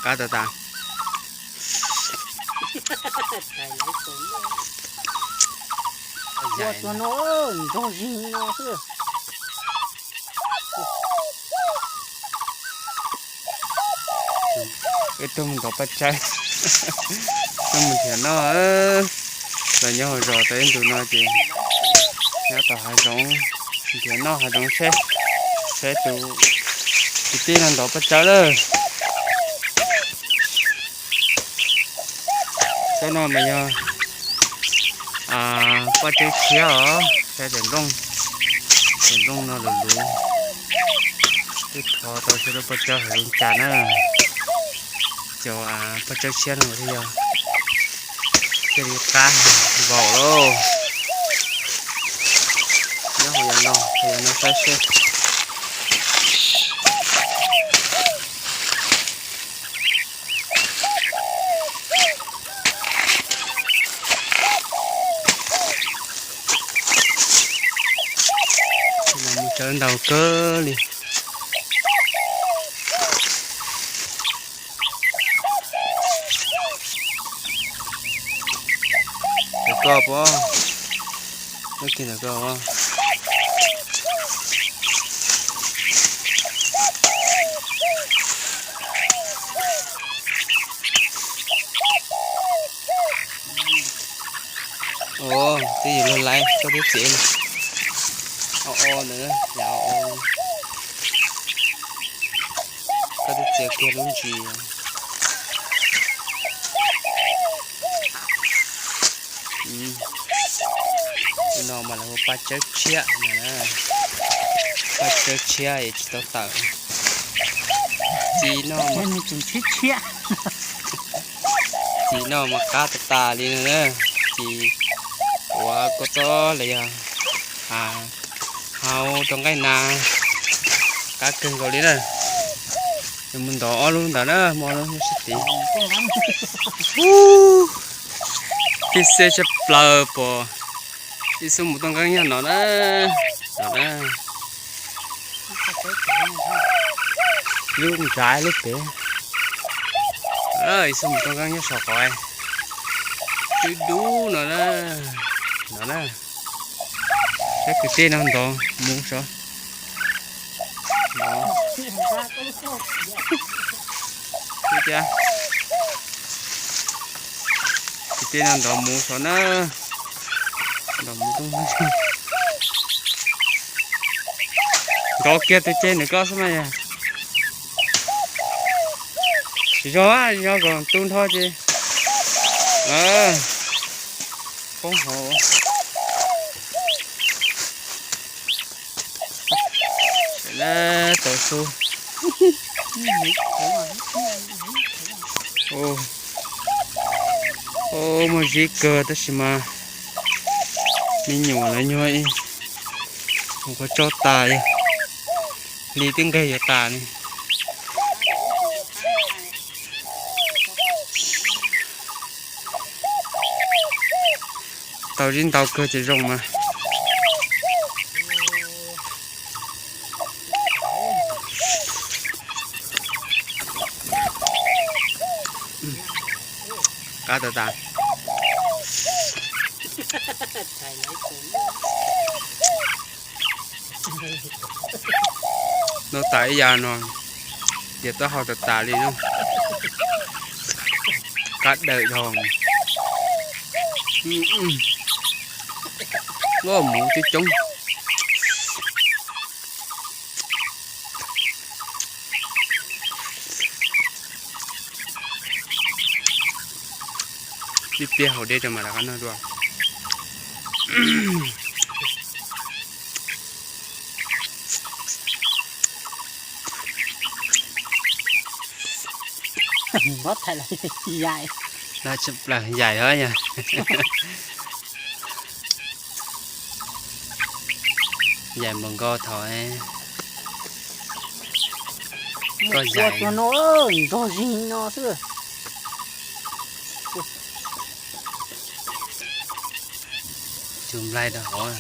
Qab tas tas. Ua tus no nrog zig no xwb. Ib tug mus ntov paj tsawb, tuaj mus nrhiav noj. Los nyob hauv zos tau ib ntus no ces nyob tom hav zoov nrhiav noj hav zoov seb, saib tus kwv tij no ntov paj tsawb lawm. Tsob no mas yog paj tsawb tshiab os, saib daim nplooj, daim nplooj no luv luv, twb thov tau saib lub paj tsawb hauv zoo cas na. Cov paj tsawb tshiab no thiaj yog, thiaj li qab vau lauj. Nyob hauv yas no, hauv yas no saib seb. Mus tsawb ntau kawg li. Ntawm koj puas? Muaj kiag ntawm koj. Ua, twb yog luag laiv koj twb txiav o o ntawd, yam o o. Koj twb txiav kiag lub ntsis. Tus no mas lawv hu paj tsawb tshiab no na. Paj tsawb tshiab es tsis tau tawm. Txiv no mas, txiv no mas qab tas tas li no na. Txiv ua kua txob los yog hau rau nqaij na, qab kawg nkaus li na. Yog mus ntov ob lub ntawd na, muaj ob lub nyob sab tid. Tib xeb tshaj plaws pom ib xub mus toj nqeeb nyob no na, no na. Lub nrad lub pem, ib xub mus toj nqeeb nyob saum qhov twb dub no na, no na. Saib kwv tij no ntov mus sav. Kwv tij no ntov mus sav na. Ntov mus, ntov kiag tus ceg ntawm koj xwb mas yog. Tsis zoo, zoo kom tu nrho ces poob hauv. Tau su. Muaj zib kawg tab sis mas me nyuam lawv nyuag ib mus qhov tso tas, hli twb nqeg yuav tas li. Tau zib ntau kawg ces zoo mas. Qab tas tas. Noj tas ib yam no, ces taub hau tas tas li na. Qab dawm dhau. Muaj mus coob coob. Ib pliag haus dej rau mam rov qab noj dua. Yaim, yaim os yog. Yaim npaum nkaus thaum koj yaim no, nrog zig no xwb. Tsum nplaig rau hauv.